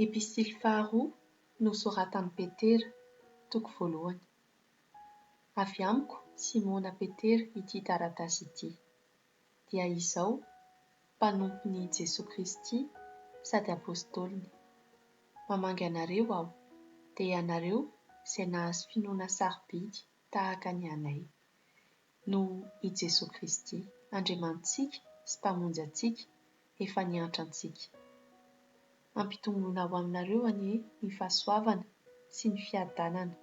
Epistily faharoa nosoratan'i Petera, toko voalohany. Avy amiko, Simona Petera, ity taratasy ity. Dia izao, mpanompon'i Jesoa Kristy sady apôstôliny. Mamangy anareo aho, dia ianareo izay nahazo finoana sarobidy tahaka ny anay, noho i Jesoa Kristy, Andriamanitsika sy Mpamonjy antsika, efa niantra antsika. Ampitomboina ho aminareo anie ny fahasoavana sy ny fiadanana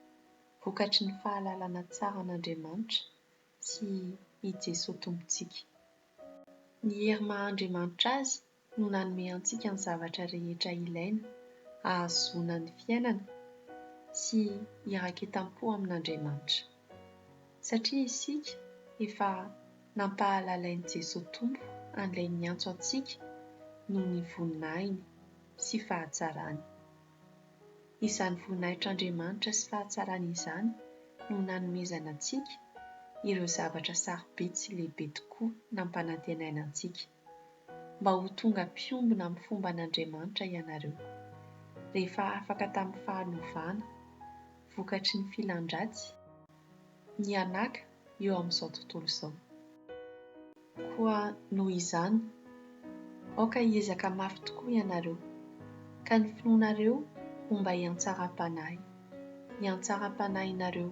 vokatry ny fahalalana tsara an'Andriamanitra sy i Jesoa Tompontsika. Ny hery maha Andriamanitra Azy no nanome antsika ny zavatra rehetra ilaina hahazoana ny fiainana sy hiraketam-po amin'Andriamanitra. Satria isika efa nampahalalain'i Jesoa Tompo an'ilay niantso antsika noho ny voninahiny sy fahatsarany. Izany voninahitr'Andriamanitra sy fahatsarany izany no nanomezana antsika ireo zavatra sarobidy sy lehibe tokoa nampanantenaina antsika, mba ho tonga mpiombona amin'ny fomban'Andriamanitra ianareo, rehefa afaka tamin'ny fahalovana vokatry ny filan-dratsy ny anaka eo amin'izao tontolo izao. Koa noho izany, aoka hiezaka mafy tokoa ianareo, ka ny finoanareo ombay an-tsaram-panahy, ny an-tsaram-panahinareo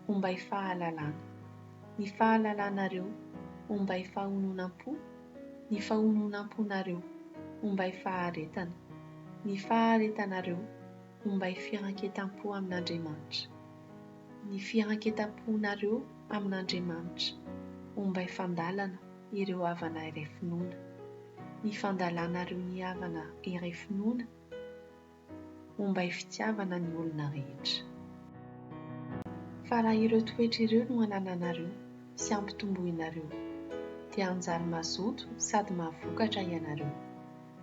ombay fahalalana, ny fahalalanareo ombay fahononam-po, ny fahononam-ponareo ombay faharetana, ny faharetanareo ombay firanketam-po amin'Andriamanitra. Ny firanketam-ponareo amin'Andriamanitra, ombay fandalana ireo havana iray finoana. Ny fandalanareo ny havana iray finoana, ombay fitiavana ny olona rehetra. Fa raha ireo toetra ireo no anananareo sy ampitomboinareo, dia hanjary mazoto sady mahavokatra ianareo,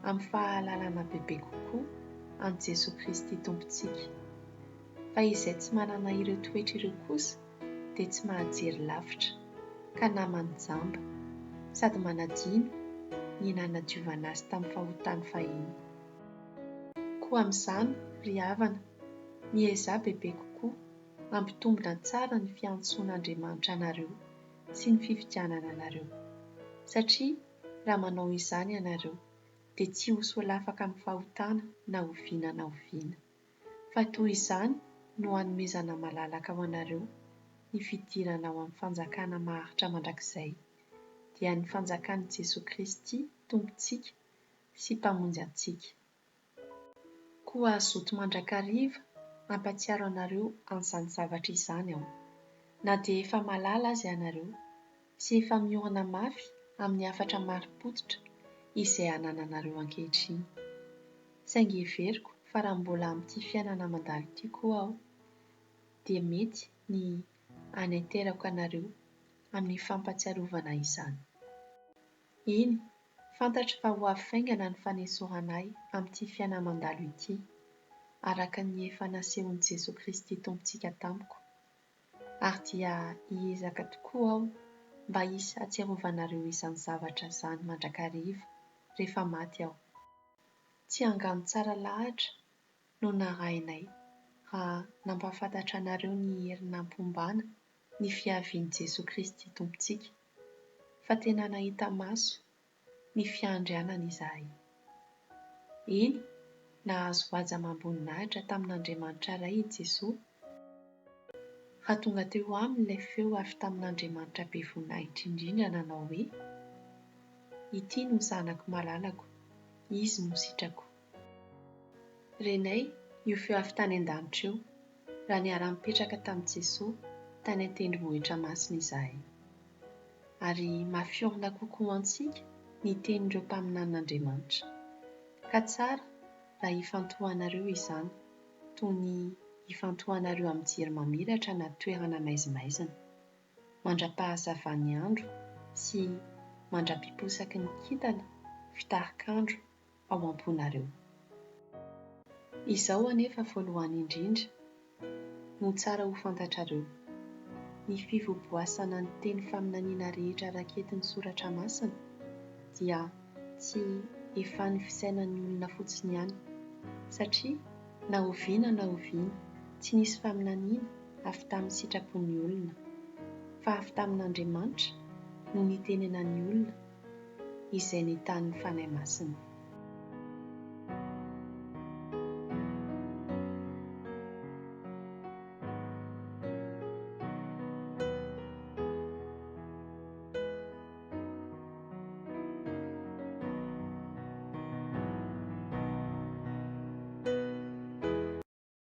amin'ny fahalalana bebe kokoa an'i Jesoa Kristy Tompontsika. Fa izay tsy manana ireo toetra ireo kosa dia tsy mahajery lavitra, ka naman'ny jamba, sady manadino ny nanadiovana azy tamin'ny fahotany fahiny. Koa amin'izany, ry havana, miezaha bebe kokoa hampitombina tsara ny fiantsoan'Andriamanitra anareo sy ny fifidianana anareo, satria raha manao izany ianareo, dia tsy ho solafaka amin'ny fahotana na oviana na oviana. Fa toy izany no hanomezana malalaka ho anareo ny fidirana ao amin'ny fanjakana maharitra mandrakizay, dia ny fanjakan'i Jesoa Kristy Tompontsika sy Mpamonjy antsika. Koa hazoto mandrakariva hampatsiaro anareo an'izany zavatra izany aho, na dia efa mahalala aza ianareo, sy efa miorina mafy amin'ny hafatra marim-pototra izay anananareo ankehitriny. Saingy heveriko fa raha mbola amin'ity fiainana mandalo ity koa aho, dia mety ny hanaiterako anareo amin'ny fampahatsiarovana izany. Eny, fantatro fa ho avy faingana ny fanesorana ahy amin'ity fiaina-mandalo ity, araka ny efa nasehon'i Jesoa Kristy Tompontsika tamiko. Ary dia hiezaka tokoa aho mba hisy hahatsiarovanareo izany zavatra izany mandrakariva rehefa maty aho. Tsy angano tsara lahatra no narahinay raha nampahafantatra anareo ny hery nampombana ny fiavian'i Jesoa Kristy Tompontsika, fa tena nahita maso ny fiandrianany izahay. Eny, nahazo haja amam-boninahitra tamin'Andriamanitra Ray i Jesoa, raha tonga teo aminy ilay feo avy tamin'Andriamanitra be voninahitra indrindra nanao hoe, Ity no Zanako malalako, Izy no sitrako. Renay io feo avy tany an-danitra io, raha niara-nipetraka tamin'i Jesoa tany an-tendrombohitra masina izahay. Ary mafy orina kokoa ho antsika ny tenin'ireo mpaminanin'Andriamanitra. Ka tsara raha ifantohanareo izany, toy ny ifantohanareo amin'ny jiro mamiratra anaty toerana maizimaizina, mandra-pahazavan'ny andro sy mandra-piposaky ny kintana fitarikandro ao am-ponareo. Izao anefa voalohany indrindra no tsara ho fantatrareo, ny fivoaboasana ny teny faminaniana rehetra raketin'ny Soratra Masina dia tsy efan'ny fisainan'ny olona fotsiny ihany. Satria na oviana na oviana tsy nisy faminaniana avy tamin'ny sitrapon'ny olona, fa avy tamin'Andriamanitra no nitenenan'ny olona izay nentanin'ny Fanahy Masina.